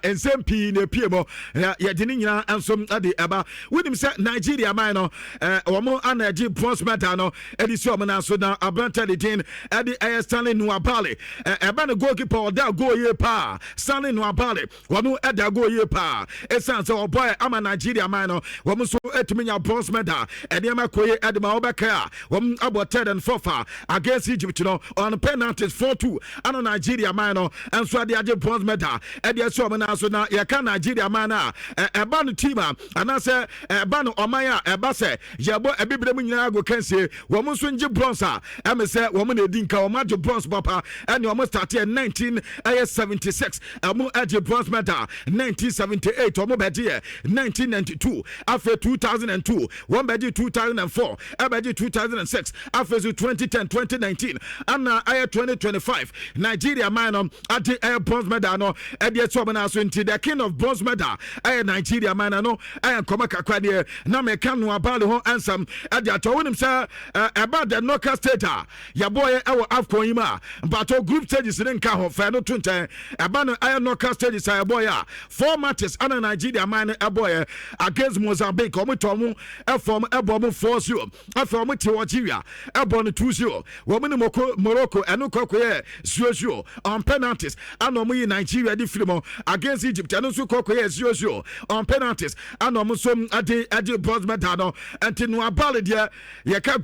Nsɛm pii na epie mu, yɛde ne nyinaa nso de ɛba. Wonim sɛ Nigeria man no, wɔn ana ɛgye bronze medal no ɛde si wɔn nan so, na aberante de din ɛde ɛyɛ Stanley Nwabali. Ɛba no goalkeeper, ɔda goal yie paa. Stanley Nwabali, wɔn ɛda goal yie paa, ɛsiane sɛ ɔbɔɛ ama Nigeria man no, wɔn nso ɛtumi nya bronze medal. Ɛnneɛma kɔ yie ɛde ma wɔbɛkɛ a wɔn abɔ third and fourth a against Egypt no on penalties, 4-2, ana Nigeria man no nso ade agye bronze medal ɛde ɛsɛ ɔmo nan so. Na yɛka Nigeria man no a, ɛba no team a anaasɛ ɛba no ɔman a ɛba sɛ yɛbɔ abibire mu nyinaa ago kansie, wɔn nso ngye bronze a, ɛmɛ sɛ wɔn na edi nka wɔn agye bronze papa. Ɛne wɔn start yɛ 19 ɛyɛ 76, ɛmo ɛgye bronze medal. 1978 wɔn bɛgye yɛ, 1992, afei 2002 wɔn bɛgye, 2004 ɛbɛgye, 2006, afei so 2010, 2019, ana ɛyɛ 2025 Nigeria man no ade ɛyɛ bronze medal no ɛde ɛsɛ ɔmo nan so. Nti the king of bronze medal ɛyɛ Nigeria man no. Ɛyɛ nkɔmɔ kakra deɛ na mɛka no abaale ho nsɛm ɛde atɔ. Wonim sɛ ɛba the knockout stage a yɛbɔɔyɛ ɛwɔ AFCON yi mu a, mpatɔ group stages ne nka ho fɛn no to nkyɛn, ɛba no ɛyɛ knockout stages a yɛbɔɔyɛ a, four matches ana Nigeria man no ɛbɔɔyɛ. Against Mozambique, ɔmo tɔ ɔmo ɛfɔm ɛbɔ ɔmo 4-0. Afei ɔmo te Algeria ɛbɔ no 2-0. Wɔn ne Morocco ɛno kɔkɔ yɛ 0-0 on penalties, ana ɔmo yi Nigeria de firi mu. Against Egypt, ɛno nso kɔkɔ yɛ 0-0 on penalties, ana ɔmo nso ɛde bronze medal no. Ɛnti Nwabali deɛ, yɛka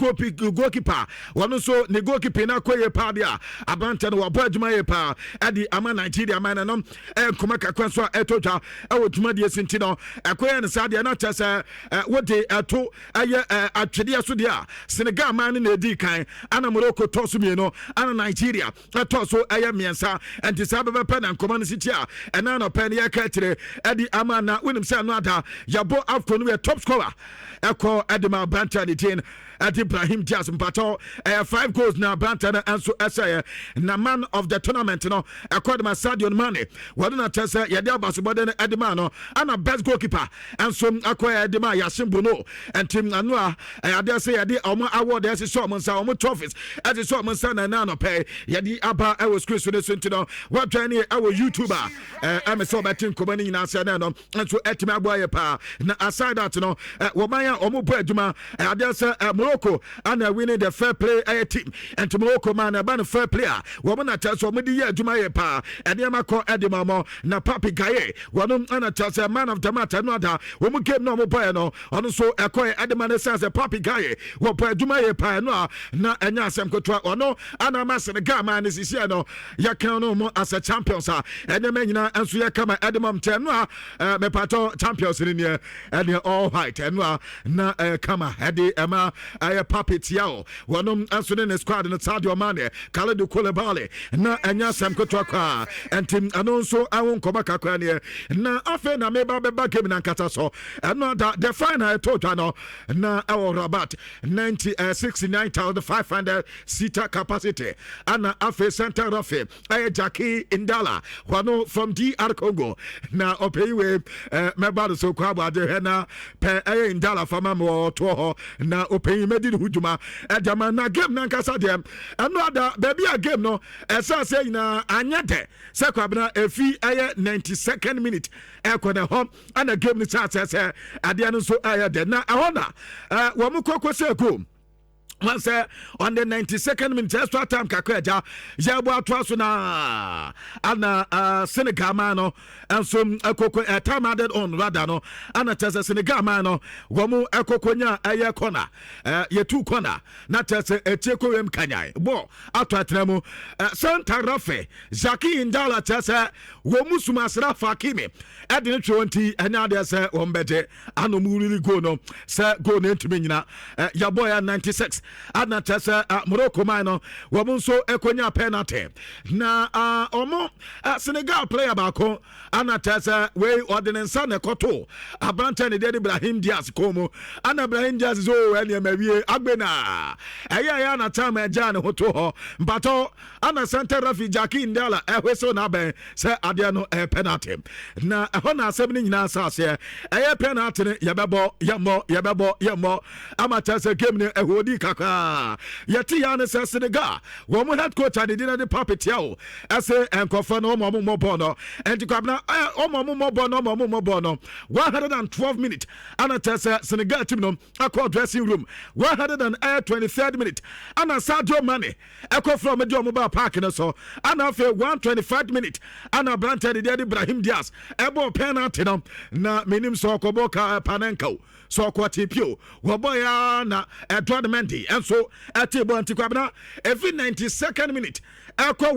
goalkeeper, wɔn nso ne goalkeeper no akɔ yie paa deɛ a, aberantɛ no wɔbɔ adwuma yie paa ɛde ama Nigeria man no. Ɛyɛ nkɔmɔ kakra nso a ɛtɔ dwa ɛwɔ dwumadie si. Nti no ɛkɔyɛ no saa deɛ, na kyerɛ sɛ wode ɛto ɛyɛ atwedeɛ so deɛ a, Senegal man no na ɛdi kan, ana Morocco tɔ so mmienu, ana Nigeria ɛtɔ so ɛyɛ mmiɛnsa. Ɛnti saa bɛbɛpɛ na nkɔmɔ no si kyi a ɛna anɔpɛ no yɛka akyire ɛde ama. Na wonim sɛ ɛno ada yɛbɔ AFCON no yɛ top scorer ɛkɔ ɛde ma aberantɛ ne din ɛde Ibrahim Diaz. Mpatɔ ɛyɛ five goals na aberantɛ no nso ɛsɛeɛ. Na man of the tournament no ɛkɔ de ma Sadio Mane, wɔde na kyerɛ sɛ yɛde abasobɔde no ɛde ma no, ana best goalkeeper nso akɔ ɛde ma Yasin Bono. Ɛnti ano a ɛyɛ adeɛ sɛ yɛde ɔmo award ɛhyehyɛ ɔmo nsa, ɔmo trophies ɛhyehyɛ ɔmo nsa, na ɛna anɔpɛ yɛde aba ɛwɔ screen so ne so. Nti no wɔatwɛn ne ɛwɔ YouTube a ɛmɛ sɛ ɔbɛte nkɔmɔ no nyinaa sɛ ɛnɛ no nso ɛtumi aboa yɛ paa. Na aside that no, wɔman a ɔmo bɔ adwuma, adeɛ sɛ Morocco ana winning the fair play ɛyɛ team. Nti Morocco man na ɛba no fair play a, wɔn na kyerɛ sɛ wɔn de yɛ adwuma yɛ paa. Ɛnneɛma kɔ ɛde ma wɔn. Na Pape Gueye, wɔn ana kyerɛ sɛ man of the match. Ɛno ada wɔn game na wɔn bɔɛ no, ɔno nso ɛkɔ yɛ ɛde ma ne sɛ Pape Gueye wɔbɔ adwuma yɛ paa. Ɛno a na ɛnyɛ asɛm ketewa. Ɔno ana ama Senegal man ne sisi no yɛka no mo as a champions a, ɛnneɛma nyinaa nso yɛ kama ɛde ma mkyɛn no a mepatɔ champions no neɛ ɛneɛ all white. Ɛno a na ɛyɛ kama ɛde ɛma ɛyɛ Pape Thiaw, wɔnom nso ne ne squad no, Sadio Mane, Kalidou Koulibaly, na ɛnyɛ asɛm ketewa koraa. Ɛnti ɛno nso ɛho nkɔmɔ kakra neɛ. Na afei na meba bɛba game nankasa so. Ɛno ada the final ɛtɔ dwa no na ɛwɔ Rabat, 90 69,500 seater capacity, ana afei center referee ɛyɛ Jackie Ndala, wɔno from DR Congo. Na ɔpɛ yi wei mɛba no so kɔ aboagye hwɛ na pɛ ɛyɛ Ndala fama ma ɔtoɔ hɔ, na ɔpɛ yi mɛdi ne ho dwuma ɛde ama. Na game nankasa deɛ, ɛno ada baabi a game no ɛsɛ sɛ nyinaa anyɛ dɛ sɛ Kwabena efi ɛyɛ 92nd minute ɛkɔ na hɔ ɛna game no sɛ asɛ sɛ adeɛ no nso ɛyɛ dɛ, na ɛhɔ na wɔn kɔkɔ sɛ goal wọn sɛ on the 92nd minute, extra time kakra agya yɛbɔ atoa so, na ana Senegal man no nso ɛkoko time added on rather no, ana kyerɛ sɛ Senegal man no wɔn ɛkoko nya ɛyɛ corner, yɛtu corner na kyerɛ sɛ etie kɔwɛm kanyan bɔɔl ato atena mu. Center referee Jacques Ndala kyerɛ sɛ wɔn mu suma Achraf Hakimi ɛde ne twɛ wɔn ti, ɛnyɛ adeɛ sɛ wɔn bɛgye ano mu riri goal no sɛ goal no ntumi nyina. Yɛbɔ yɛ 96, ana kyerɛ sɛ Morocco man no wɔn nso ɛkɔnya penalty, na ɔmo Senegal player baako ana kyerɛ sɛ wei ɔde ne nsa na ɛkɔto aberantɛ ne deɛ de Ibrahim Diaz kɔn mu, ana Ibrahim Diaz sɛ o ɛnneɛma wie agbe na ɛyɛ ana time ɛgya ne ho to hɔ mpatɔ, ana center referee Jackie Ndala ɛhwɛ so n'abɛn sɛ adeɛ no ɛyɛ penalty. Na ɛhɔ na asɛm no nyinaa sa aseɛ. Ɛyɛ penalty no, yɛbɛbɔ yɛmmɔ, yɛbɛbɔ yɛmmɔ, ama kyerɛ sɛ game no ɛhɔ odi kakra. koraa. Yɛte ya ne sɛ Senegal wɔn head coach a ne din de Pape Thiaw ɛsɛ nkɔfɔ no wɔn a wɔmmɔ bɔɔl no. Ɛnti Kwabena, wɔn a wɔmmɔ bɔɔl no, wɔn a wɔmmɔ bɔɔl no 112 minute ana kyerɛ sɛ Senegal team no akɔ dressing room. 123rd minute ana Sadio Mane ɛkɔ frɛ ɔmo de ɔmo ba park no so, ana afei 125 minute ana aberante de deɛ de Brahim Diaz ɛbɔ penalty no, na menim sɛ ɔkɔbɔ ka panenka o, sɛ ɔkɔ tepio wɔbɔ ya na Edward Mendy ɛnso ɛte bɔ. Nti Kwabena, ɛfi 92nd minute ɛkɔ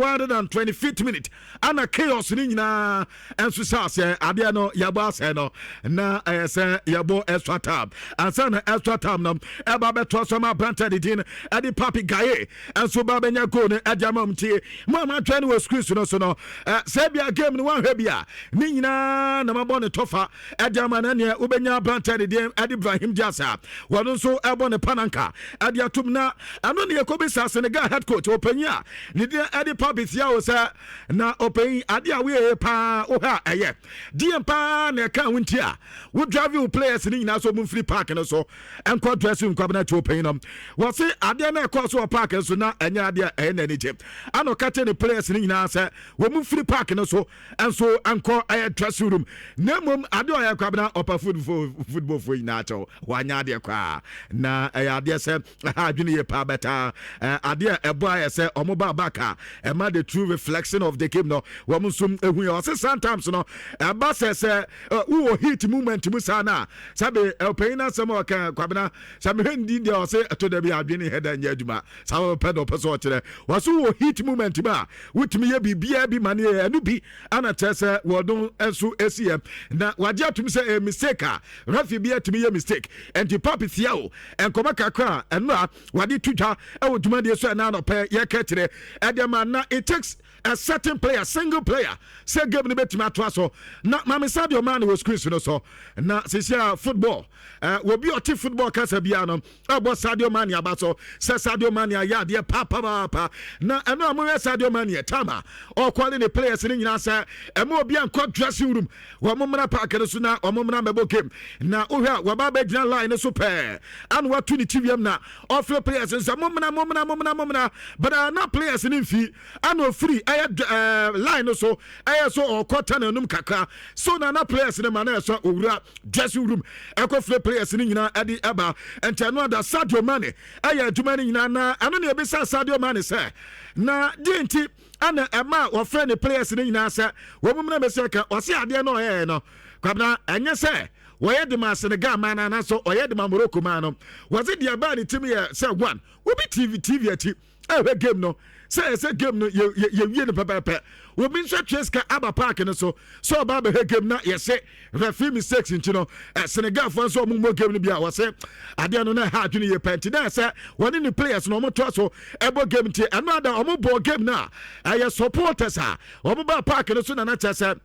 125th minute ana chaos no nyinaa ɛnso hyɛ aseɛ. Adeɛ no yɛbɔ asɛ no na ɛyɛ sɛ yɛbɔ extra time. Ansa na extra time no ɛba bɛtoa so ma aberante de din ɛde Pape Gueye ɛnso ba bɛnya goal no ɛde ama mu. Tie mo a matwɛn no wɔ screen so no so no, sɛ bia game no wanhwɛ bi a, ne nyinaa na mabɔ ne tɔfa ɛde ama no. Neɛ wobɛnya aberante de din ɛde Brahim Diaz a wɔno nso ɛbɔ ne panenka ɛde atom, na ɛno ne yɛkɔbisa Senegal head coach, ɔpanyin a ne din ɛde Pape Thiaw, sɛ na ɔpanyin, adeɛ a woyɛ paa, wohɛ a ɛyɛ deɛ paa na ɛka wo nti a wo drive wo players no nyinaa so ɔmo mfiri park no so ɛnkɔ dressing room. Kwabena, to ɔpanyin no, wɔse adeɛ no ɛkɔɔ so wɔ park no so na ɛnyɛ adeɛ a ɛyɛ n'ani gye, ana ɔka kyerɛ ne players no nyinaa sɛ wɔn mfiri park no so nso nkɔ ɛyɛ dressing room. Na mmom adeɛ ɔyɛ, Kwabena, ɔpa football foɔ nyinaa kyɛw, wanyɛ adeɛ koraa na ɛyɛ adeɛ sɛ ɛha adwene yie paa bɛtaa adeɛ ɛbɔ ayɛ sɛ ɔmo ba back a ɛma the true reflection of the game no wɔn nso ehu yɛ. Ɔse sometimes no ɛba sɛ wowɔ heat moment mu saa na sɛbe ɔpanyin n'asɛm a ɔka, Kwabena, sɛ mehwɛ ndi deɛ, ɔse ɛto da bi adwene yɛ dɛ nyɛ adwuma saa wɔpɛ na ɔpɛ sɛ ɔkyerɛ. Wɔso wɔ heat moment mu a wotumi yɛ biribiara bi ma ne yɛ ɛno bi ana kyerɛ sɛ wɔno nso esi yɛ na wagye atum sɛ ɛyɛ mistake a referee bi atumi yɛ mistake. Nti Pape Thiaw nkɔmɔ kakra a ɛno a wade to dwa ɛwɔ dwumadie so ɛna anɔpɛ yɛka kyerɛ ɛdeɛ ma na it takes a certain player, single player, sɛ game no bɛtumi atoa so. Na maame Sadio Mane wɔ screen so no so na sisi a football wɔbi ɔte football kasa biara no ɛbɔ Sadio Mane aba so sɛ Sadio Mane ayɛ adeɛ papapaapa. Na ɛno a moyɛ Sadio Mane time a ɔkɔle ne players no nyinaa sɛ ɛma obi ankɔ dressing room, wɔn mmra park no so na wɔn mmra mmɛbɔ game, na wohwɛ a wɔba abɛgyina line no so pɛɛ ana watu ne ti wiem na ɔfrɛ players no sɛ mommra, mommra, mommra, mommra bɛda, na players no mfi ana ofiri ɛyɛ line no so ɛyɛ so ɔkɔ tunnel num kakra so na players no ma na ɛsɔ owura dressing room ɛkɔ frɛ players no nyinaa ɛde ɛba. Nti ɛno ada Sadio Mane ɛyɛ adwuma no nyinaa, na ɛno ne ebisa Sadio Mane sɛ na deɛ nti ɛna ɛma wɔfrɛ ne players no nyinaa sɛ wɔn mu mmerɛ bɛsɛ ka. Ɔse adeɛ no ɔyɛɛ no, Kwabena, ɛnyɛ sɛ wɔyɛ de ma Senegal man no anaasɛ ɔyɛ de ma Morocco man no. Wɔse deɛ ɛbaa ne tim yɛ sɛ one wobi TV akyi ɛhwɛ game no sɛ ɛsɛ game no yɛwie no pɛpɛɛpɛ, obi nso atwa sika aba park no so sɛ ɔba abɛhwɛ game na yɛsɛ referee mistakes nti no Senegalfoɔ nso ɔmo mmɔ game no bi a, wɔsɛ adeɛ no na ɛha adwene yie pɛ. Nti na ɛsɛ wɔne ne players na ɔmo toa so ɛbɔ game. Nti ɛno ada ɔmo bɔ game no a ɛyɛ supporters a ɔmo ba park no so na kyerɛ sɛ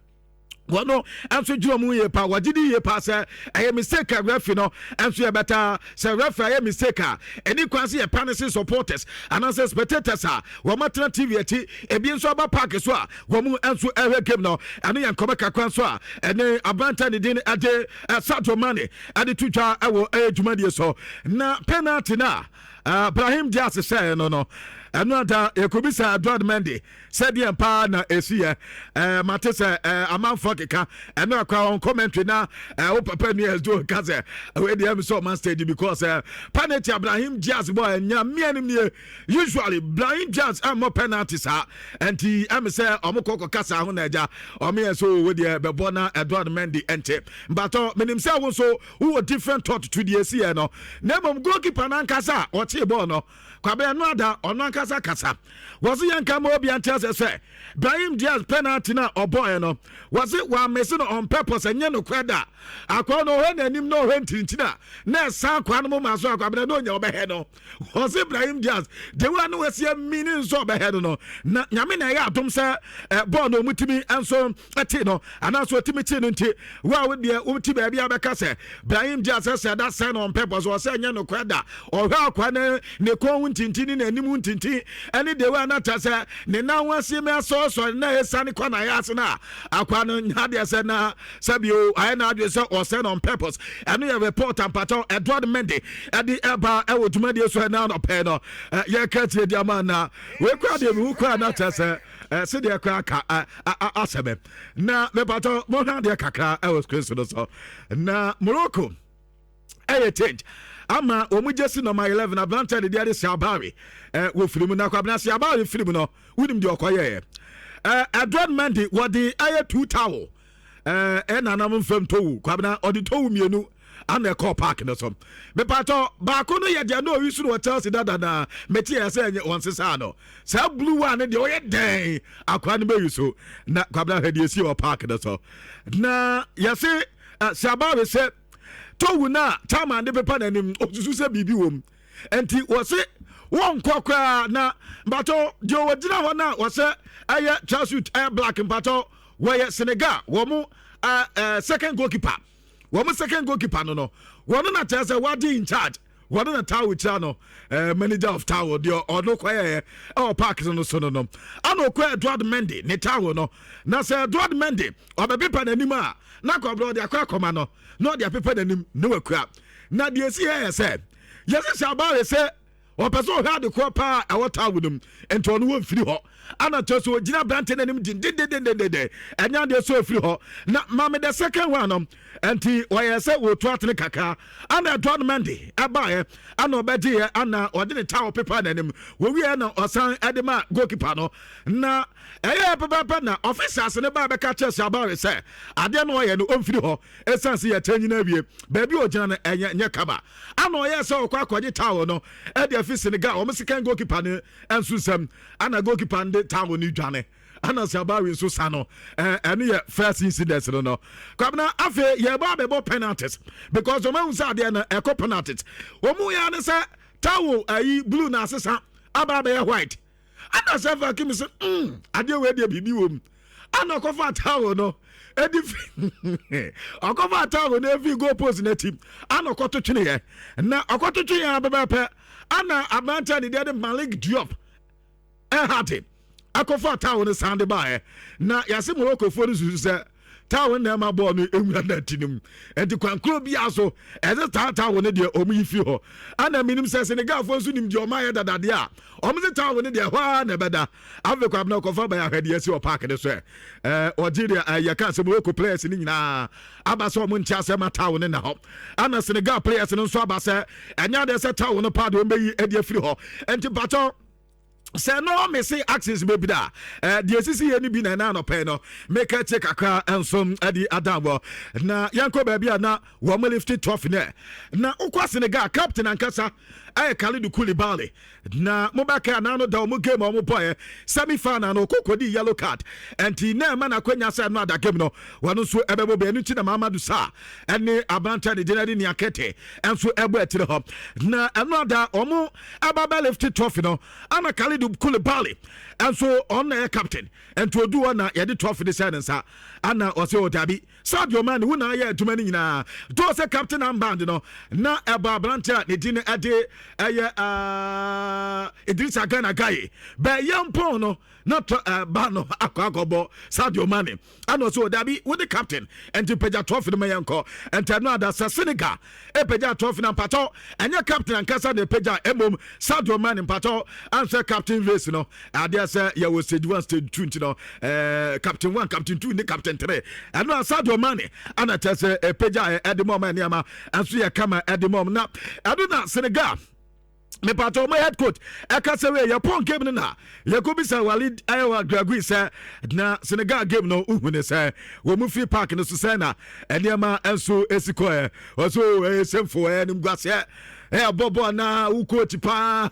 wɔno nso gyina mu yie pa. Wɔgye di yie pa sɛ ɛyɛ mistake a referee no nso yɛ bɛta sɛ referee ayɛ mistake a ɛni kwan sɛ yɛ punish supporters anaasɛ spectators a wɔn atena TV akyi, ebi nso aba park so a wɔn nso ɛhwɛ game no. Ɛno yɛ nkɔmɔ kakra nso a ɛne aberante ne din ɛde Sadio Mane ɛde to dwa ɛwɔ ɛyɛ dwumadie so. Na penalty na Brahim Diaz hyɛɛ no, ɛno ada yɛkɔbisa Edward Mendy sɛdeɛ paa na ɛsi yɛ. Mate sɛ amanfoɔ keka ɛno akora on commentary na wo papa ni ɛsdo ka sɛ wei deɛ ɛm sɛ ɔma stage because penalty Abrahim Diaz bɔ ɛnya mmea no nie. Usually Brahim Diaz ɛmmɔ penalty saa, ɛnti ɛm sɛ ɔmo kɔ kɔka saa ho na agya ɔmo yɛ so wo deɛ bɛbɔ na Edward Mendy ɛnte mbatɔ. Menim sɛ wo nso wowɔ different thought to deɛ ɛsi yɛ no, na mmom goalkeeper no ankasa a ɔkyee bɔɔl no, Kwabena, no ada ɔno ankasa kasa. Wɔse yɛnka ma obi ante asɛ sɛ Brahim Diaz penalty no a ɔbɔɔɛ no, wɔse wɔamese no on purpose. Ɛnyɛ nokorɛ da. Akoa no ɔhwɛ n'anim na ɔhwɛ ntintin a na ɛsan akoa no mo ma so. Akwabena na onya ɔbɛhɛ no, wɔse Brahim Diaz de wa no wɔasi amini nso ɔbɛhɛ no, na Nyame na ɛyɛ adom sɛ bɔɔl no ɔmutumi nso ɛte no anaasɛ ɔtumi kye no. Nti wo a wodeɛ wote baabi a bɛka sɛ Brahim Diaz sɛ da sɛ no on purpose, ɔsɛ ɛnyɛ nokorɛ da. Ɔhwɛ akoa no. ne kɔn ho ntintin ne n'anim ho ntintin ɛne deɛ wɔ anata sɛ ne nan ho ase mɛ asɔɔsɔre na ɛsane kɔ na ayɛ ase no a, akwa no nya deɛ sɛ na sɛbio ayɛ no adwene sɛ ɔsɛ no on purpose. Ɛno yɛ report ampatɔ Edward Mendy ɛde ɛba ɛwɔ dwumadie so ɛna anɔpɛ no yɛka tie di ama na wei kora deɛ mehu kora na kyerɛ sɛ sɛdeɛ kora ka asɛmɛ na mepatɔ mohwɛ adeɛ kakra ɛwɔ screen so no so na Morocco ɛyɛ change ama wɔn jersey number 11, aberante de deɛ de Saibari wɔ firi mu. Na Kwabena, Saibari firi mu no, wonim deɛ ɔkɔyɛɛ? Edward Mendy wɔde ɛyɛ two towel ɛnanam mfam towel. Kwabena, ɔde towel mmienu ana ɛkɔɔ park no so. Mepatɔ baako no yɛ deɛ na oyi so no wɔ Chelsea dada na mete yɛ sɛ ɛnyɛ wɔn sesa no saa blue one no deɛ ɔyɛ dɛn akora no bɛyi so. Na Kwabena, hwɛ deɛ esi wɔ park no so na yɛse Saibari sɛ towel no a chairman de pepa n'anim, osusu sɛ biribi wɔ mu, nti wɔse wɔnkɔ koraa. Na mpatɔ deɛ wɔgyina hɔ no a wɔsɛ ɛyɛ tracksuit ɛyɛ black, mpatɔ wɔyɛ Senegal wɔn mo second goalkeeper. Wɔn second goalkeeper no, wɔn na kyerɛ sɛ wadi in charge. Wɔn na towel kyerɛ no, manager of towel deɛ ɔno kɔyɛ ɛwɔ park no so no ana ɔkɔ Edward Mendy ne towel no. Na sɛ Edward Mendy ɔbɛpepa n'anim a, na kɔbrɛ ɔde akɔ akɔma no na ɔde apepa n'anim ne wakura. Na deɛ esi yɛ yɛ sɛ yɛsɛ sɛ abaare sɛ ɔpɛ sɛ ɔhwɛ adekorɔ paa ɛwɔ towel no mu, nti ɔno wɔmfiri hɔ ana kyerɛ sɛ ɔgyina aberante n'anim dendendendendenden, ɛnyɛ adeɛ sɛ ɔfiri hɔ. Na maame the second one no, nti ɔyɛ sɛ wɔtu atene kakra ana Edward Mendy ɛbaeɛ ana ɔbɛgyeeɛ ana ɔde ne towel pepa n'anim. Wɔwieɛ na ɔsan ɛde ma goalkeeper no na ɛyɛ pɛpɛpɛ na officers ne ba bɛka kyerɛ Saibari sɛ adeɛ no ɔyɛ no, ɔmfiri hɔ ɛsiane sɛ yɛkyɛ nyina awie baabi a ɔgyina no ɛnyɛ nyɛ kaba. Ana ɔyɛ sɛ ɔkɔ akɔgye towel no ɛde afi Senegal wɔn second goalkeeper no nso nsam ana goalkeeper no de towel no dwane ana Saibari nso sa no. Ɛno yɛ first incident no. Kwabena, afei yɛba abɛbɔ penalties because wɔn ahu sɛ adeɛ no ɛkɔ penalties. Wɔn mu yɛ ne sɛ towel ayi blue na asesa aba abɛyɛ white ana sɛ Hakimi sɛ adeɛ wei deɛ biribi wɔ mu ana ɔkɔfa towel no ɛdi fi, ɔkɔfa towel no efi goal post n'akyi ana ɔkɔto tweneɛ. Na ɔkɔto tweneɛ abɛbɛpɛ ana aberanteɛ ne deɛ de Malik Diop ɛhate akɔfa towel no san de baeɛ. Na yɛase Moroccofoɔ no susu sɛ towel na ɛma bɔɔl no ewura n'akyi no mu, nti kwan koro biara so ɛsɛ taa towel no deɛ ɔmo yi fi hɔ. Ana minim sɛ Senegalfoɔ nso nim deɛ ɔmo ayɛ dadadeɛ a ɔmo sɛ towel no deɛ ɛhɔ ara na ɛbɛda. Afei Kwabena, ɔkɔfa bɛyɛ ahwɛdeɛ si wɔ park no so ɛ ɛɛ Algeria ɛɛ yɛka sɛ Morocco players no nyinaa aba sɛ ɔmo nte asɛm ma towel no na hɔ, ana Senegal players no nso aba sɛ ɛnyɛ adeɛ sɛ towel no paa deɛ ɔmo bɛyi ɛde afiri hɔ. Nti mpatɔ sɛ no mese actions bebree a deɛ esisi yɛ no bi na ɛna anɔpɛ no meka kyerɛ kakra nso ɛde adanwɔ. Na yɛnkɔ baabi a na wɔn lift trophy nɛ na wokɔ Senegal captain ankasa ɛyɛ Kalidou Koulibaly. Na mobɛka anaa no da wɔn game a wɔn bɔɛ semi final no, ɔkɔ yellow card, nti na ɛma n'akwanya sɛ ɛno ada game no wɔn nso ɛbɛbɔ bɛn no. Nti na Mamadou Sarr ɛne aberante de gyina de Niakete ɛnso ɛbɔ akyire hɔ. Na ɛno ada wɔn ɛba bɛ lift trophy no ana Kalidou Koulibaly ɛnso ɔno na ɛyɛ captain, nti odu hɔ na yɛde trophy de sɛ ne nsa ana ɔsɛ ɔdabi, Sadio Mane, wo na ayɛ adwuma no nyinaa dɔɔ sɛ captain armband no na ɛbɔ aberante a ne din ɛde ɛyɛ Idrissa Gana Gueye bɛyɛ mpɔn no na tɔ ba no akɔ akɔbɔ Sadio Mane ana ɔsɛ ɔdabi, wo de captain nti pagya trophy no ma yɛnkɔ. Nti ɛno ada sɛ Senegal ɛpagya trophy no, mpatɔ ɛnyɛ captain ankasa na ɛpagya, mmom Sadio Mane. Mpatɔ ansɛ captain race no adeɛ sɛ yɛwɔ stage one, stage two, nti no captain one, captain two ne captain three. Ɛno a Sadio Mane ana kyerɛ sɛ ɛpagya ɛde mɔm nneɛma ɛnso yɛ kama ɛde mɔm. Na ɛno na Senegal mepatɔ ɔmo head coach ɛka sɛ wei yɛpɔn game no na yɛkɔbisa Walid ɛwɔ Regragui sɛ na Senegal game no wohu ne sɛ wɔ mu firi park no so sɛ na nneɛma nso ɛsi kɔɛ. Ɔso ɛyɛ sɛmfo, ɛyɛ nimguaseɛ, ɛyɛ bɔbɔ na wo coach paa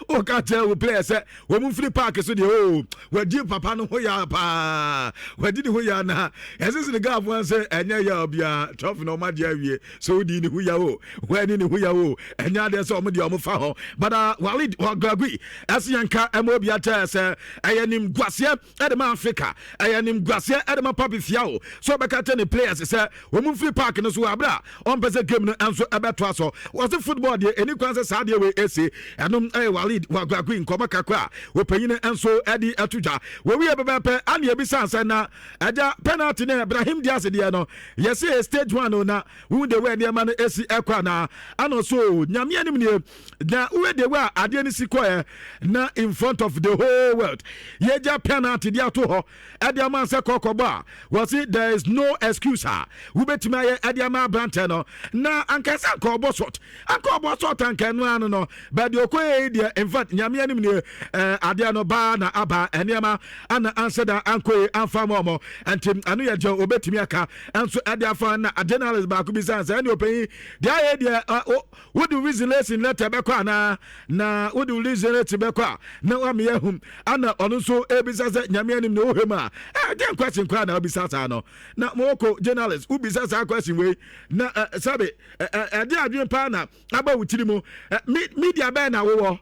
woka kyerɛ wo player sɛ wɔ mu firi park so deɛ o wadi papa no ho yɛ paa, wadi ne ho yɛ. Na ɛsɛ Senegalfoɔ sɛ ɛnyɛ yɛ biara, trophy na ɔmo agye awie so wodi ne ho yɛ o, wani ne ho yɛ o, ɛnyɛ adeɛ sɛ ɔmo deɛ ɔmo fa hɔ. But Walid Regragui ɛsɛ yɛnka ɛma obi akyɛ sɛ ɛyɛ nim guaseɛ ɛde ma Africa, ɛyɛ nim guaseɛ ɛde ma Pape Thiaw so ɔbɛka kyɛ ne players sɛ wɔn mfiri park no so wɔ abere a ɔmpɛ sɛ game no nso ɛbɛtoa so. Wɔse football Football deɛ, ɛni kwan sɛ saa deɛ wei ɛsi. Ɛnom ɛyɛ Walid Regragui nkɔmɔ kakra a wɔpanyin nso ɛde ɛto dwa. Wɔwie bɛbɛpɛ ane ebisa sɛ na ɛgya penalty ne Brahim Diaz deɛ no, yɛsɛ stage one no, na wohu de wei nneɛma no ɛsi ɛkɔ anaa ana so. Nyame anim nie, na wohwɛ de wei a adeɛ no si kɔɛ na in front of the whole world, yɛgya penalty de ato hɔ ɛde ama sɛ kɔkɔbɔ a, wɔsi there is no excuse a wobɛtumi ayɛ ɛde ama aberantɛ no. Na ankasa anka ɔbɔ shot, anka ɔbɔ shot, anka ɛno ano no bɛde ɔkɔ yɛ deɛ. In fact, Nyame anim nie, adeɛ no baa na aba nneɛma ana ansɛ da ankɔ yi amfa ma ɔmɔ. Nti ɛno yɛ deɛ obɛtumi aka ɛnso ɛde afa. Na journalist baako bi san sɛ ɛne ɔpanyin deɛ ayɛ deɛ, wode resignation letter bɛkɔ anaa? Na wode resignation letter bɛkɔ a, na wameyɛ hum ana. Ɔno nso ebisa sɛ Nyame anim na wohwɛ mu a, ɛdeɛ question koraa na wobisa saa no? Na Morocco journalist wobisa saa question wei na sɛbe ɛde adwene paa na aba wo tiri mu. Media bɛn na wowɔ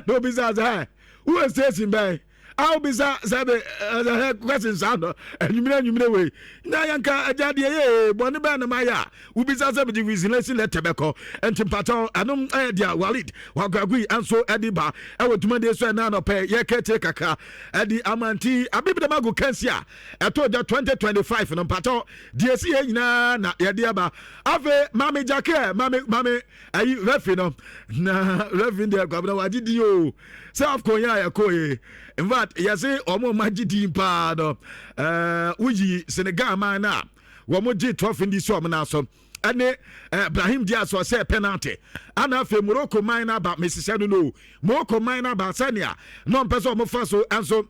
na obisa sɛ wowɔ station bɛn a wobisa sɛbe ɛhɛ question saa no anwummerɛ anwummerɛ wei? Na yɛnka agya deɛ yɛ bɔne bɛn na mayɛ a wobisa sɛ mede resignation letter bɛkɔ? Nti mpakyɛw, ɛnom ɛyɛ deɛ Walid Regragui nso ɛde ba ɛwɔ dwumadie so. Ɛna anɔpɛ yɛka kyerɛ kakra ɛde ama. Nti abibidam ago kansi a ɛtɔ gya 2025 no, mpakyɛw, deɛ ɛsi yɛ nyinaa na yɛde aba. Afei Maame Jake, maame ayi referee no, na referee deɛ, Kwabena, wagye din o sɛ AFCON yɛ a yɛkɔ yi. In fact, yɛse ɔmo ma gye din paa no, woyi Senegal man no a wɔn gye trophy di so ɔmo nan so, ɛne Brahim Diaz ɔsɛ penalty, ana afei Morocco man no aba mesesɛ no, Morocco man no aba sɛnea na ɔmpɛ sɛ ɔmo fa so ɛnso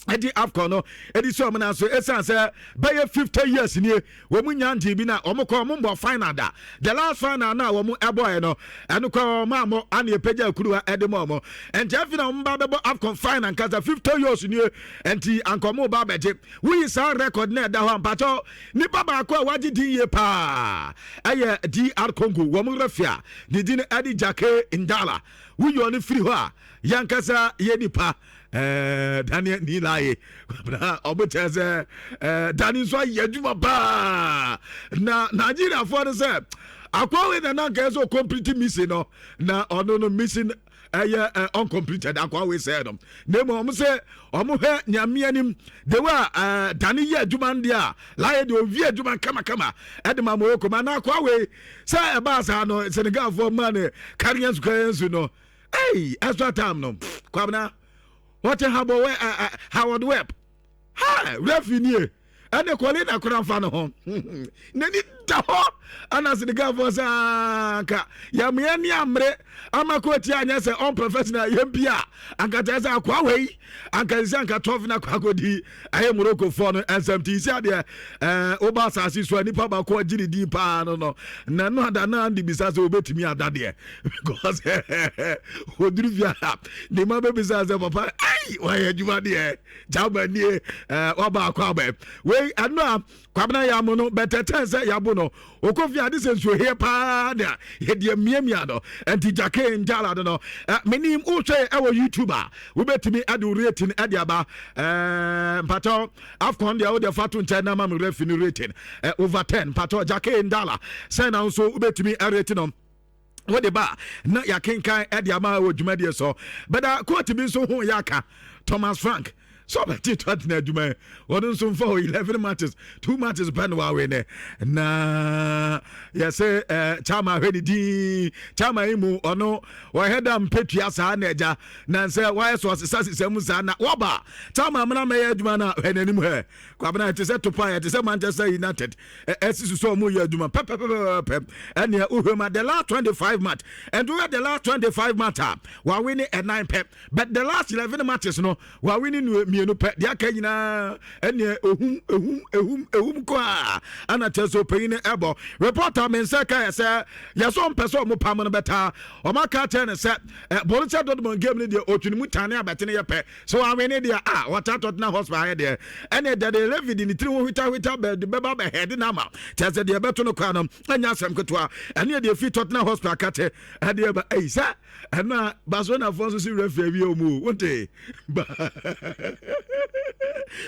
ɛdi AFCON no ɛdi sɛ ɔmo nan so, ɛsiane sɛ bɛyɛ 50 years nie wɔn nya nti bi na wɔn kɔ wɔn mbɔ final da. The last final na wɔn ɛbɔɛ no, ɛno kɔ wɔn amɔ ana ɛpɛgya akuruwa ɛde ma wɔn. Nti afi na wɔn ba bɛbɔ AFCON final nkasa 50 years nie, nti anka wɔn ba abɛgye. Woyi saa record na ɛda hɔ ampakyɛw, nipa baako a wagye din yie paa ɛyɛ DR Congo wɔn referee a ne din ɛde Jacques Ndala. Woyi ɔno firi hɔ a, yankasa yɛ nipa Daniel Nilaye na ɔmo kyerɛ sɛ Dani nso ayɛ adwuma paa. Na Nigeriafoɔ no sɛ akɔwe na nanka yɛ sɛ complete mission no, na ɔno no mission ɛyɛ uncompleted. Akɔwe sɛ no na emu ɔmo sɛ ɔmo hwɛ Nyame anim, the way a Dani yɛ adwuma no deɛ a laayɛ deɛ owie adwuma kamakama ɛde ma Morocco ma. Na akɔwe sɛ ɛbaa saa no, Senegalfoɔ maa ne kariyansu kariyansu no, ɛy extra time no, Kwabena, wɔte Howard Webb ha referee nie, ɛne kɔle na kora mfa no ho n'ani da hɔ ana Senegalfoɔ sɛ anka yɛmeɛ ne ammere ama kɔɔti anyɛ sɛ unprofessional yɛm bi a, anka kyerɛ sɛ akoa wei anka sɛ anka tɔfe no akɔ akɔdi ɛyɛ Moroccofoɔ no ɛnsɛm. Nti sɛ adeɛ woba asase so a, nipa baako agye ne din paa no na no ada na ande bisa sɛ wobɛtumi ada deɛ, because wɔduru fie a, ne ma bɛbisa sɛ, "Papa, ai, wayɛ adwuma deɛ gyama nie waba akɔ aba wei." Ɛno a Kwabena yɛ amo no bɛtɛtɛn sɛ yɛabo no ɔkɔ fie ade sɛ nsuoheɛ paa na yɛde amiamia no. Ɛnti Jake Njala no, menim wohwɛ ɛwɔ YouTube a, wobɛtumi ɛde wo rating ɛde aba. Mpatɔ AFCON deɛ, wode fa to nkyɛn na ma me referee no rating over 10. Mpatɔ, Jake Ndala sɛn na nso wobɛtumi ɛrate no? Wode ba na yɛakenkan ɛde ama wɔ dwumadie so. Bɛda coach bi nso ho yɛ aka, Thomas Frank, sɛ ɔbɛgye Tottenham adwuma yi, ɔno nso mfa hɔ 11 matches, two matches pɛ no wawe nɛ. Na yɛsɛ chama hwɛ ne din chama yi mu, ɔno ɔhɛ da mpɛtua saa na agya na sɛ wayɛ sɛ ɔsesa sesa mu saa na wɔba chama mena mɛyɛ adwuma no a, hwɛ n'anim hɛ, Kwabena, ɛte sɛ topa, ɛte sɛ Manchester United ɛsi so sɛ ɔmo yɛ adwuma pɛpɛpɛpɛpɛ. Ɛneɛ wohwɛ mu a, the last 25 match, ɛnti wohwɛ the last 25 match a, wawe ne ɛnan pɛ, but the last 11 matches no, wawe ne mmienu pɛ. Deɛ aka nyinaa ɛneɛ ehum ehum ehum ehum kɔ a ana kyerɛ sɛ ɔpanyin no ɛbɔ. Reporter me nsa ka yɛ sɛ yɛsɛ ɔmpɛ sɛ ɔmo pam no, bɛtaa ɔmo aka kyerɛ no sɛ Borussia Dortmund game no deɛ, otwi ne mu tane abɛtene yɛ pɛ so wawe ne deɛ a wɔta Tottenham Hotspur ayɛ deɛ, ɛne Daniel Levy de ne tiri ho hwitahwita bɛde bɛba bɛhɛde no ama kyerɛ sɛ deɛ ɛbɛto no kora no ɛnyɛ asɛm ketewa. Ɛne deɛ fi Tottenham Hotspur ka kyɛ ɛdeɛ ba ɛyi sɛ ɛno a Barcelonafoɔ nso si referee awie ɔmu o, wonte?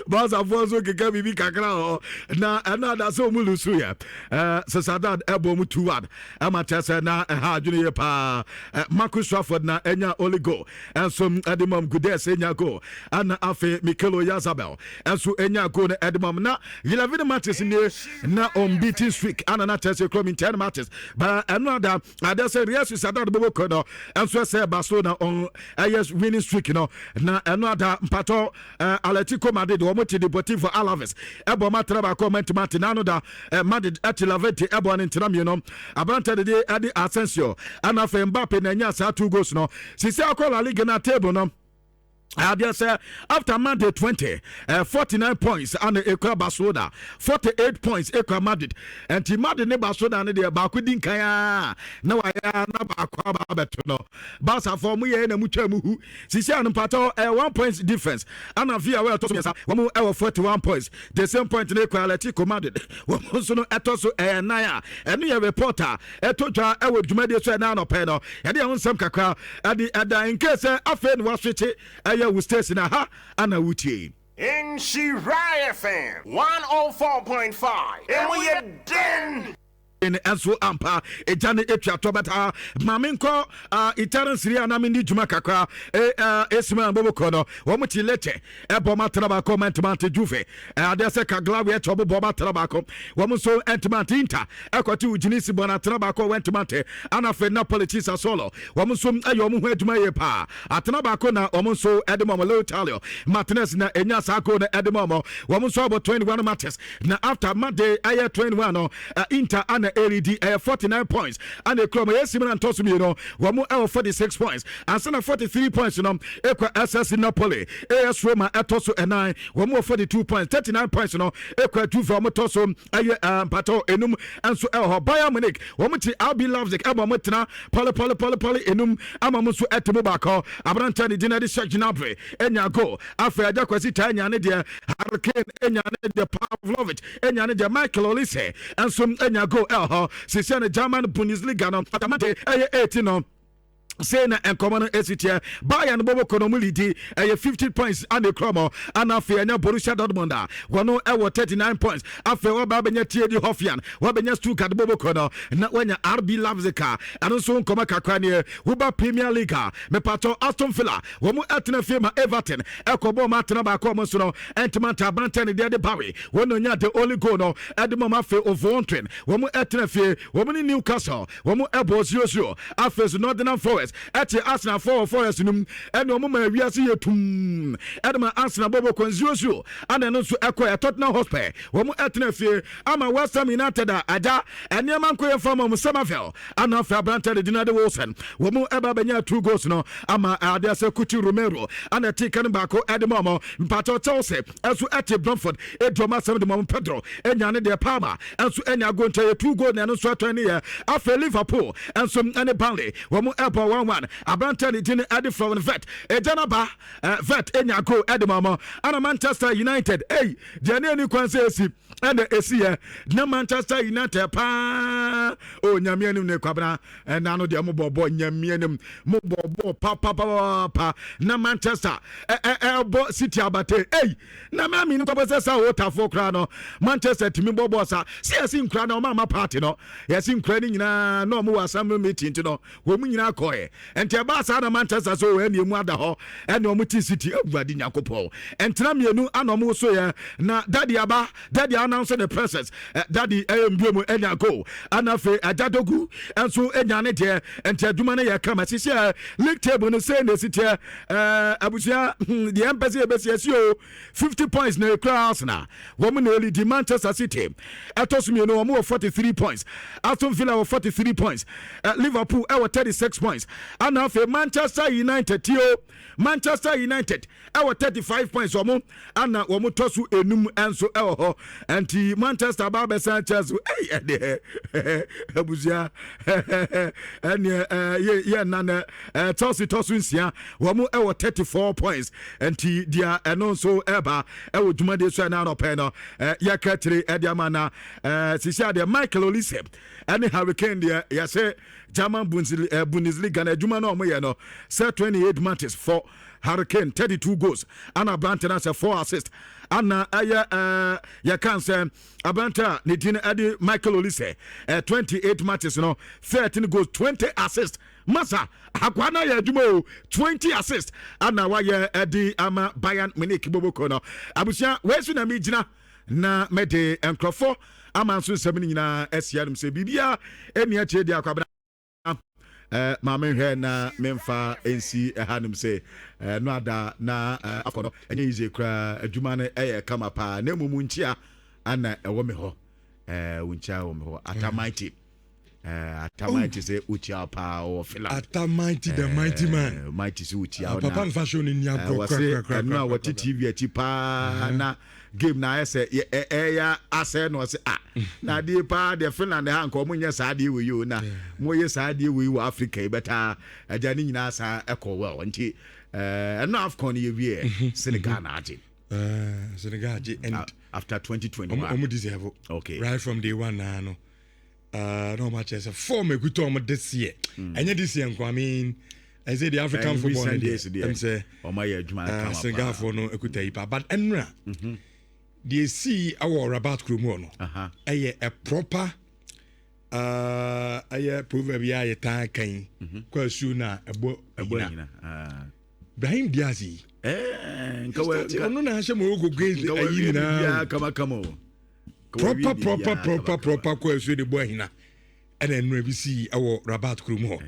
Barcafoɔ nso keka biribi kakra hɔ na ɛno ada sɛ ɔmu lose yɛ Sociedad ɛbɔ mu 2-1, ɛma kyerɛ sɛ na ɛha adwene yie paa. Marcus Rashford na ɛnya only goal ɛnso ɛde mam. Guedes ɛnya goal, ɛna afei Mikel Oyarzabal ɛnso ɛnya goal no ɛde mam. Na 11 matches nie na unbeaten streak ana na kyerɛ sɛ kurom in 10 matches ba. Ɛno ada adeɛ sɛ Real Sociedad bɔbɔ kɔ no ɛnso ɛsɛ Barcelona on ɛyɛ winning streak no. Na ɛno ada mpatɔ Atletico Madrid wɔn ti Deportivo Alaves ɛbɔ ɔmo atena baako, ɔmo ntoma ate n'ano da. Madrid ɛte Levante ɛbɔ ne ntena mmienu. Aberante dede ɛde Asensio ɛna afei Mbappe na ɛnya saa two goals no. Sisi akɔ La Liga na table no adeɛ sɛ after Monday 20 49 points ana ekura Barcelona, 48 points ekura Madrid. Nti Madrid ne Barcelona ne deɛ baako di nkan a na wayɛ na baako aba abɛto no. Barcafoɔ mo yɛ na mo twa mu hu sisi ano mpatɔ 1 point difference ana Villarreal ɛtɔ so mmiɛnsa, wɔn ɛwɔ 41 points. The same point ne ekura Atletico Madrid, wɔn nso no ɛtɔ so 4 a ɛno yɛ report a ɛtɔ dwa ɛwɔ dwumadie so. Ɛnan anɔpɛ no yɛde ɛho nsɛm kakra ɛde ɛda nke sɛ afei na waswitch ɛyɛ wo station ha ana wotie. Nhyira FM 104.5. And we are den. Ɛnso ampa ɛgya no ɛtwa tɔ bɛtaa maame nkɔ Italian Serie A na mendi dwuma kakra. Esima bobokɔ no wɔn ti Lecce ɛbɔ ma tena baako mɛntemante. Juve adeɛ sɛ Cagliari ɛkyɛ ɔmo bɔ ma tena baako, wɔn nso ɛntemante. Inter ɛkɔte Udinese bɔ na tena baako, wɔntemante. Ana afei Napoli ti Sassuolo, wɔn nso ɛyɛ wɔn ho adwuma yie paa, atena baako na wɔn nso ɛde ma wɔn. Lautaro Martinez na enya saa goal na ɛde ma wɔn. Wɔn nso abɔ 21 matches na after Monday ɛyɛ 21 no, Inter ana ɛredi ɛyɛ 49 points ana ekura wɔn. AC Milan ntɔ so mmienu, wɔn ɛwɔ 46 points, ansa na 43 points no ekura SSC Napoli. AS Roma ɛtɔ so ɛnan, wɔn wɔ 42 points. 39 points no ekura Juve, wɔn tɔ so ɛyɛ mpatɔ enum nso ɛwɔ hɔ. Bayern Munich wɔn ti RB Leipzig ɛbɔ wɔn tena pɔle pɔle pɔle pɔle enum ama wɔn nso ɛte mu baako. Aberanteɛ ne din ɛde Serge Gnabry enya goal, afei agya Kwasi taa enya ne deɛ, Harry Kane enya ne deɛ, Pavlovic enya ne deɛ, Michael Olise nso enya goal ɛwɔ hɔ. Sisia ne German Bundesliga no atamante ɛyɛ 18 no sei na nkɔmɔ no esi teɛ. Bayern bɔbɔ kɔ no mu lead ɛyɛ 50 points ana ekura mɔ, ana afei ɛnyɛ Borussia Dortmund a wɔn ɛwɔ 39 points. Afei wɔba abɛnya TSG Hoffenheim, wɔbɛnya Stuttgart bɔbɔ kɔ no na wɔnya RB Leipzig a ɛno nso nkɔmɔ kakra neɛ. Woba Premier League a, mepatɔ Aston Villa wɔn ɛtena fie ma Everton ɛkɔ bɔɔl ma atena baako, ɔmo nso no ɛntoma nta. Aberantɛ ne deɛ de Bawe wɔn na onya the only goal no ɛde mɔm. Afei Overwintering wɔn ɛtena fie, wɔn ne Newcastle wɔn ɛbɔ 0-0. Afei so Nottingham Forest ɛte Arsenal fɔ wɔ Forest no mu, ɛne wɔn ma ewiase yɛ tum ɛde ma Arsenal bɔbɔ kɔn 0-0 ana ɛno nso ɛkɔ yɛ. Tottenham Hotspur wɔn ɛtena fie ama West Ham United a agya ɛnneɛma nkɔ yɛ fam wɔn Summerville ana afei aberantɛ de dina de Wilson wɔn ɛba abɛnya two goals no ama adeɛ sɛ Cuti Romero ana ɛte kan baako ɛde ma wɔn. Mpatɔ Chelsea ɛnso ɛte Brentford edu ɔmo asɛm de ma wɔn. Pedro ɛnya ne deɛ, Palmer ɛnso ɛnya goal nkyɛn yɛ two goal na ɛno nso ɛtɔn ne yɛ. Afei Liverpool ɛnso ɛne Burnley wɔn ɛbɔ 1-1. Aberantɛ ne din ɛde Florian Wirtz ɛgya naba Wirtz ɛnya goal ɛde ma wɔn. Ana Manchester United ɛyi deɛ ne ani kwan sɛ esi ɛna esi yɛ na Manchester United paa o Nyame anim ne kwabena ɛna no deɛ mo bɔ bɔ Nyame anim mo bɔ bɔ papapapa na Manchester ɛ ɛbɔ City abate ɛyi na maame no kɔbɔ sɛ sa o tafoɔ koraa no Manchester tumi bɔ bɔɔl sa si yɛsi nkura na ɔmo ama party no yɛsi nkura no nyinaa na ɔmo wɔ assembly meeting ti no wɔn mu nyinaa kɔɛ. Nti ɛbaa saa na Manchester so ɛne emu ada hɔ ɛne ɔmo ti City. Awurade Nyankopɔn, ɛntena mmienu ana ɔmo so yɛ na daddy aba, daddy announce ne presence. Daddy ɛyɛ mbue mu ɛnya goal ana afei agya Dogu ɛnso ɛnya ne deɛ. Nti adwuma no yɛ kama. Sisi ɛ league table no sɛ na esi teɛ abusua deɛ mpɛ sɛ yɛbɛsi ɛsi o 50 points na ekura Arsenal, wɔn na elead. Manchester City ɛtɔ so mmienu, wɔn wɔ 43 points. Aston Villa wɔ 43 points, Liverpool ɛwɔ 36 points, ana afei Manchester United tio Manchester United ɛwɔ 35 points, wɔn ana wɔn tɔ so enum nso ɛwɔ hɔ. Nti Manchester ba abɛsan Chelsea ɛyi ɛdeɛ abusua ɛneɛ ɛɛ yɛ nna ɛɛ Chelsea tɔ so nsia, wɔn ɛwɔ 34 points. Nti deɛ ɛno nso ɛba ɛwɔ dwumadie so ɛna anɔpɛ no yɛka tire ɛde ama na sisi adeɛ Michael Olise ɛne Harry Kane deɛ yɛsɛ German Bundesliga na adwuma no a wɔyɛ no sɛ 28 matches for. Harry Kane, 32 goals ana aberante no sɛ 4 assist, ana ɛyɛ yɛka sɛ aberante a ne din ɛde Michael Olise, 28 matches no, 13 goals, 20 assist. Masa, akwaa no ayɛ adwuma o, 20 assist ana wayɛ ɛde ama Bayern Munich boboko no. Abusua, wei so na megyina na mɛde nkurɔfoɔ ama nso nsɛm no nyinaa asia nom sɛ biribiaa ɛni akyire deɛ akwabena maame hwɛ na memfa nsi ɛhanom sɛ no ada na akɔ no ɛnyɛ easy koraa. Adwuma no ɛyɛ kama paa, na mmom nkyia ana ɛwɔ me hɔ, wo nkyia wɔ me hɔ. Atamaiti, Atamaiti sɛ wokyia paa, ɔwɔ Finland. Atamaiti, the mighty man. Mighty sɛ wokyia wo. Papa nfa show ne ni agorɔ. Wɔse ɛno a wɔte TV akyi paa na game na ayɛ sɛ ɛyɛ asɛ na ɔsɛ ah, na adeɛ paa deɛ, Finland ha nka ɔmo nyɛ saa adeɛ wɔ yi o, na moyɛ saa adeɛ wɔ yi wɔ Africa yi bɛtaa agya ne nyinaa saa ɛkɔ well. Nti ɛno AFCON yɛ wie, Senegal na agye. Senegal agye and after 2021. Ɔmo deserve. Right from day one naa no na ɔmo akyerɛ sɛ form ekuta ɔmo this year, ɛnyɛ this year nko, I mean, ɛsɛ the African football no deɛ, ɛm sɛ ɔmo ayɛ adwuma kama. Senegalfoɔ no ekuta yi pa, but ɛnura deɛ esi ɛwɔ Rabat kurom hɔ no ɛyɛ a proper ɛyɛ proverb yi a yɛtaa kan kɔ asuo na ɛbɔ ɛnyina. Brahim Diaz yi, ɔno na ahyɛ Morocco games ayi nyinaa. Kamakama o. Proper, proper, proper, proper kɔ asuo de bɔ ahina, ɛna nnura bi si ɛwɔ Rabat kurom hɔ.